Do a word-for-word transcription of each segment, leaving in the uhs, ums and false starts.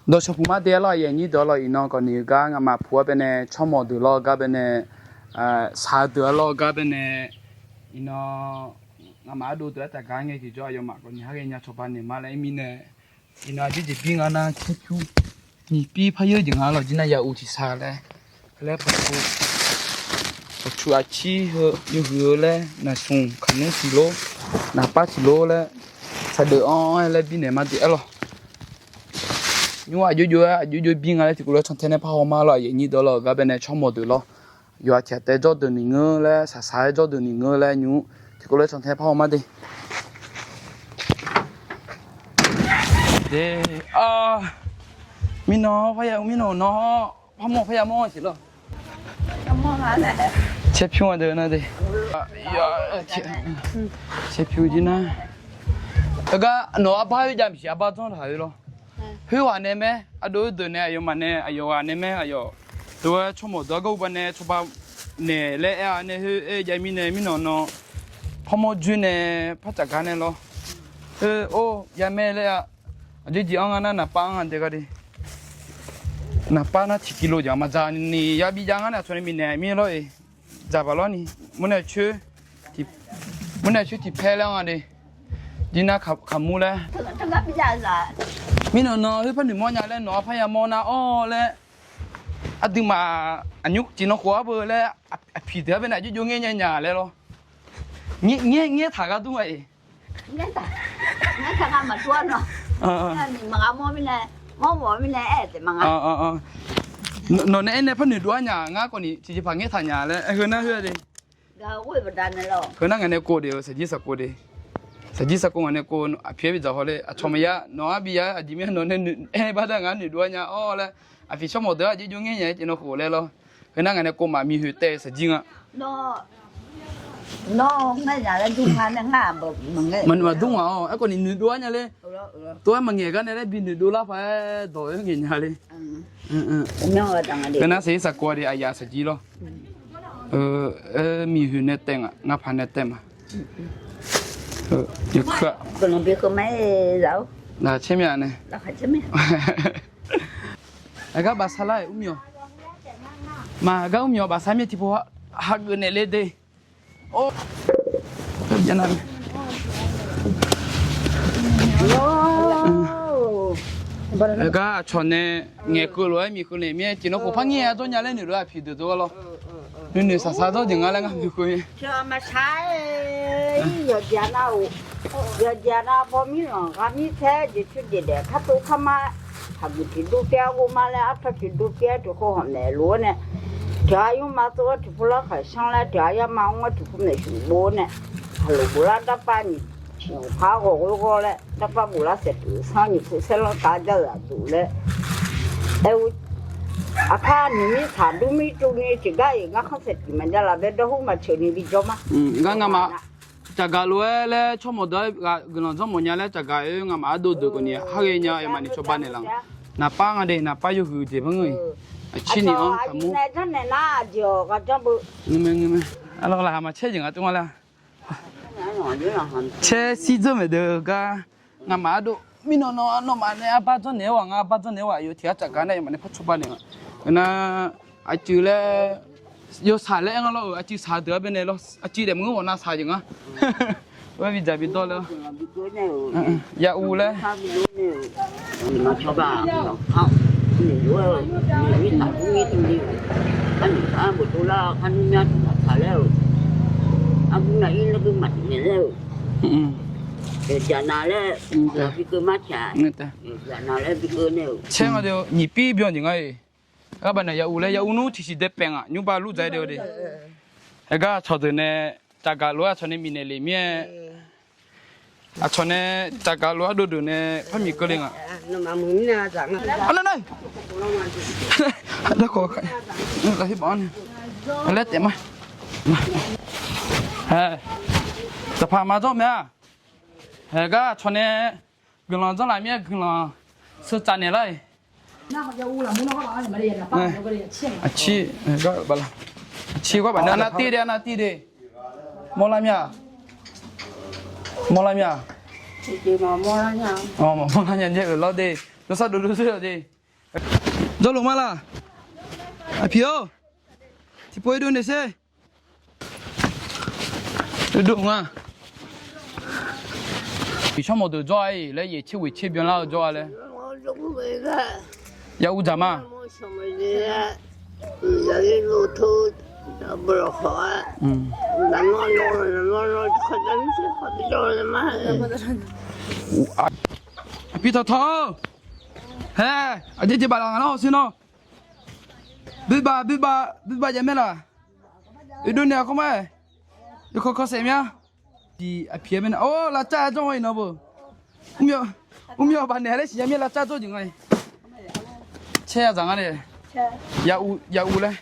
Dawqshawq puq mar de-ar lawr, aqyuif aqnyir deuq-ar lawr, iqnan khawf ni-eu gar nga'maf puq-ar baenae tsawrmawq deuq lawr-eu gar baenae, saq-eu deuq-ar lawr-eu gar baenae, iqnan nga'maf ardov deuq-ar tafgaq ngae tiqjawr aqyawfmaf khawf ni har ghae nya cawba naeq ma laer mirnae, iqnan aqjeq jeq bir nga nar caerpyur nyiq pir par yeur jeq nga lawr, jir nar ya uv tiqsaq laer, laer paq-eu pawqtsuif aqcir heu yawhuiq-eu laer, naqsmq kaqnmr tiq lor, naqpar tiq lor laer, saqdeuf anr-aer laer birnaeq ma de-ar lawr. Nymr aqjox jox-aer aqjox jox bir nga laer tiqkawv lof-aer cantae nae par haw ma lawr, aqyuif aqnyir deuq-ar lawr-eu gar baenae tsawrmawq deuq lawr, yawqha tiq ghaq tae jawr deuq ni ngeur laer, saqsaq-aer jawr deuq ni ngeur laer nymr tiqkawv lof-aer cantae par haw ma de. De, mirnan parya mirnan nawr parmawr parya mawr siq lawr. Caerpyur-a deuq nar de. Caerpyur jir nar, heugar nawq arbar khoerjav maqsiq arbar janr taq-eu lawr. Khoerghaq nae mae, ardov-aer deuq nae aqyawfmaf nae aqyawf ghaq nae mae, aqyawf dov-aer tsawrmawq deuq-ar gar uv ba nae cawba naeq laer aer-a nae, khoer aer jav mirnae mirnan nawr parmawr joer nae par tsafgar nae lawr. Khoer or ya mae laer-a. Aqjeq jeq-anr nga nar naqpar-anr nga de gar de. Naqpar nar tiq kilo jeq maqdzaq ni ya bi jav ngar nae aqcawq nae bifnaeq mir lawr-eq. Dzaqbaq lawr ni, mur nae coer, mur nae coer tiqpaer laer-anr nga de. Jir nar kaqmur laer. Mirnan nan khoer par noeqmawr nya laer nawq-anr parya mawr nar awr laer. Aqduimaf aqnymr tiqnan khof-ar beu laer aqpiq deuq-ar baenae aqjox jox ngaer nya nya laer lawr. Ngaer taq gar dur nga-iq. Nawq nae aernae par noeqdov-ar nya, ngar khawf ni tiqjeqpaq ngaer taq nya laer aer heu nar khoer-a de. Heu nar ngaq nae kov de-eu saqjir saqkov de. Saqjir saqkov ngaq nae kov aqpiq-aer bidzaq haw ler aqcawq maqya nawq-anr bi ya aqjeq mir-a nawq nae noeq aer bar dar ngaq-anr noeqdov-ar nya awr laer. Aqpiq tsawrmawq deuq-ar aqjox jox ngaer nya-aer jeq nan khof laer lawr. Heu nar ngaq nae kov maf miqhoeq taev-eu saqjir nga. Maqnoeq maqdur nga-awr aerkhawf ni noeqdov-ar nya ler. Tov-aer maqngaeq gar nae laer bi noeqdov lar paq-aer dawq-aer ngaeq nya ler. Heu nar saqjir saqkov-a de aqyaf saqjir lawr. Miqhoeq nae taev nga, ngapaq nae taev ma. Yawkeuv-a. Naqcaer mya nae. Aqgar bafsar lar-iq urmyawq. Maqgar urmyawq bafsar mir tiqpov hageuf naeq le de. Aqgar aqcawq nae ngaeqkeuv lof-aer miqkeuv naeq mir-aer tiqnan khof par ngir-aer dzawr nya laer noeq lof-aer aqpiq deuq dov-ar lawr. Nuinoeq saqsaq dzawr jeq nga laer ngar noeqkeuv mir. Yawqjeq nav-euq, yawqjeq nav baw mir lanq ghaq mir taer jeq coer jeq daef kar tov kar mar, haqguiq tiq dov pyaer ghovma laer artawr tiq dov pyaer tiq khov hawq naeq lof-aer nae, tiq ghaq yurma tsov-aer tiq pov lar khaq shanr laer tiq ghaq yarma mr-aer tiq pov maeqshuif bov-aer nae, haqloq boflar darpav nyiq, nyiq par ghawq ghoer ghawr laer darpav boflar saeqtuq sanr nyiq pov saerlanr tav jar-euq aqduq laer aer-eu. Aqkar nyiq mir taq dur mir tsov ni tiqgar-iq ngar khanr saeqtuq maqjav laf bae dawr hur maqceuq ni bi jawr ma. Ngar ngamaf caqgaq lof-aer laer tsawrmawq deuq-aer guiqlanq janrmawf nya laer caqgaq-aer ngamaf ardov deuq khawf ni har ghae nya-eu maqni cawba naeqlaf-a. Naqpar nga de naqpar yawhuiq jeq par ngeur-iq. Aqcir ni-anr kaqmur. Arlawq laqkhaq maqcaer jeq nga tov nga lar. Caer sir dzeur maeq deuq gar ngamaf ardov mirnan nawmaf nae arbar janrnaeq-awr ghaq ngar arbar janrnaeq-awr ghaq yawf tiq ghaq caqgaq nae yawmaf nae par cawba naeq-a. Nar aqcuiv laer yawsaq laer aer nga lawr-euq aqcuiv saq deuq-ar baenae lawr aqcuiv daef maqngeur ghawq nav saq jeq nga. Aer bidzaq bidawr laer-awr ya uv laer Caer nga de nyiq pir byan jeq nga-iq. Ghar baqnaeq ya uv laer ya uv nmr tiqsiq dae paef nga nymrba lur dzaq-aer de-eu de. Aer gar aqcawq deuq nae caqgaq lof-aer aqcawq nae miqnaeq lef mir-aer. Aqcawq nae caqgaq lof-aer dovdeuq nae par miq keuvle nga. Laer taef ma. Saqpaq maqdzawr mae-a. Aer gar aqcawq nae guiqlanq janrlaf mir-aer guiqlanq sheutsaf naeq lar-iq. Aqcir, aqcir gar baf nae arnav tir de arnav tir de. Mawrlar mir-a. Mawrlar mir-a. Mawrlar nya-aer-euq lawr de. Dawrsar dovdov zeur-awq de. Jawrluf ma laq. Aqpiq-or, tiqpov irdov naeq sher. Irdov nga. Iqshawr mawqdeuq jawr-a-iq laer yaeq tser ghoeq tser byanlar-eu jawr-a laer. Ya uv dzaq ma. Aqpiq tawqtawq-or. Haer, aqjeq jeq baf laf ngaq nar hawsher nawr. Buibav buibav buibav jav mae laq. Irdov naeq-a kawr ma. Yawkawr kawr saef mya. Aqpiq-aer bae nar-or, lavcar-aer jawr nga iqnan beu. Mrmyawq baf naeq laer siqnya mir lavcar jawr jeq nga-iq. Caer ya dzaq nga le. Ya uv laer.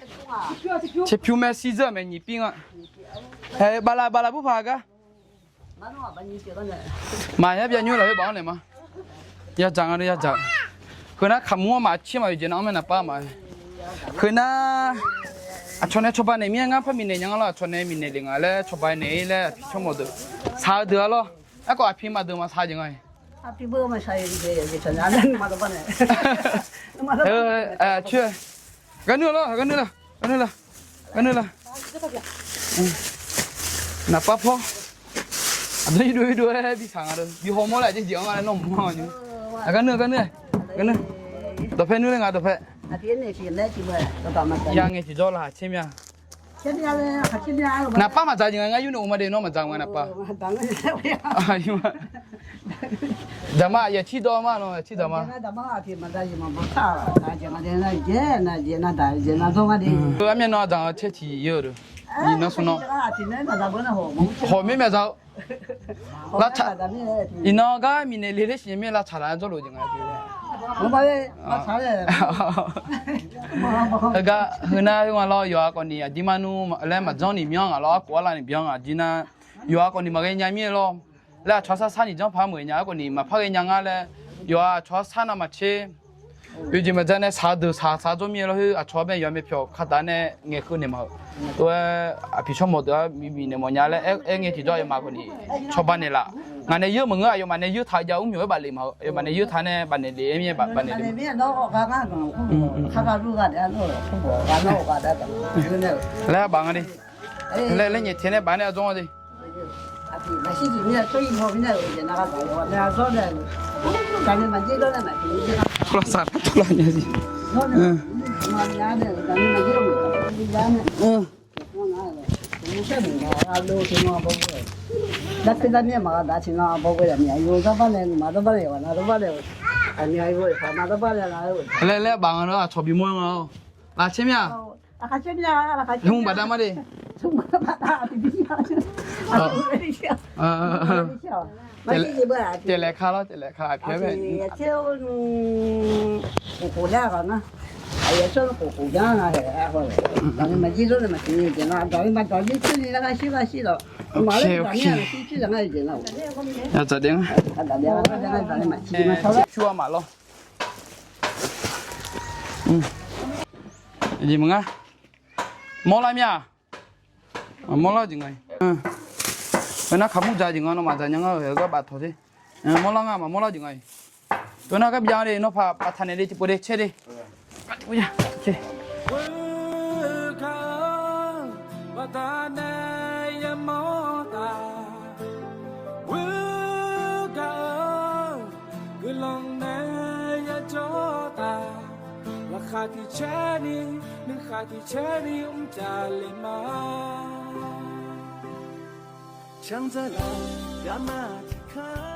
Caerpyur mae sirzeur-aq mae nyiq pir nga. Hae, baflaf baflaf burpaq gar. Maqya byav nymr lafkhoer baf-anr naeq ma. Ya dzaq nga le ya dzaq. Heunar kaqmur-anr maqtser maqoeq jeq nav-anr mae naqpav ma. Heunar aqcawq nae cawba naeq mir-aer ngar par miqnaeq nya nga lawr, aqcawq nae miqnaeq le nga laer cawba naeq-ir laer aqpiq tsawrmawq deuq saq-eu deuq-a lawr. Aerkhawf aqpiq maqdeuq maqsaq jeq nga-iq. Coer, gar nuir lawr, gar nuir lawr, gar nuir lawr, gar nuir lawr. Naqpav paw. Aqdawr irdov irdov-aer bi saq nga deuq bi hawmawr laer aqjeq jeq-anr nga laer nawr mq-anr nymr. Aqgar nuir, gar nuir, gar nuir. Dawqpae nuir laer nga dawqpae. Ya ngae tiqjawr laqkhaq caer mir-a. Naqpav maqdzaq jeq nga, ngar yur nae uq ma de nawr maqdzaq nga naqpav. Dzaq ma, aqyawf tir dawr ma nawr tir dzaq ma. Armyav nawr dzaq-eu caer tiq yeu-eu deuq. Iqnan smq nawr hawq mir myaq dzaq-eu. Iqnan gar miqnaeq le ler siqnya mir lavtsaq laf-aer jawrluf jeq nga. Heugar heunar heu nga lawr, yawqha khawf ni aqdirmar nmr laer maqjanr ni myanr ngaq lawr, arkhof arlav ni byan ngaq jir nar, yawqha khawf ni maqghae nya mir-aer lawr. Laer aqcawq-anr sar sar ni janr paq meuq nya-aer khawf ni maqpar ghae nya ngar laer, yawqha aqcawq-anr sar navmaqtser. Oeq jeq maqja nae saq-eu deuq saq saq jawr mir-aer lawr, heu aqcawq-anr bae yawqha mae pyawq kaqda nae ngaeqkeuv naeq ma-euq. Tov-aer aqpiq tsawrmawq deuq-anr bibif naeq mawf nya laer aer ngae tiqjawr aqyawfmaf khawf ni cawba naeq laf. Ngaq nae yeur maqngeur, aqyawfmaf nae yeur taq jav ur myawq-aer baf lef ma-euq, aqyawfmaf nae yeur taq nae baf naeq lef-aer mir-aer baf naeq lef. Laer baf nga de. Laer nyaef taeq nae baf nae aqjawr nga de. Tawrlaq saq tawrlaq nya siq. Laer laer baf nga lawr, aqcawq bimawr nga-awr. Laqcaer mir-a. Hmq baqda ma de. Taef laef ka lawr, taef laef ka aqpyaer bae. Pyur-a maqlawr. Jeq maqngar. Mawrlar mir-a. Maqmawr lar jeq nga. Heu nar kaqmur dzaq jeq nga, nawmaf dzaq nya ngar-eu gar baftawq te. Mawrlar nga, maqmawr lar jeq nga. Heu nar gar byav de, nawr paq baftaq naeq de, tiqpov de, caer de. Guiqlanq nae yajawr taq, laqkhaq tiq caer ni, nuikhanq tiq caer ni mr taq le ma. Canzalaq yama tiq ka.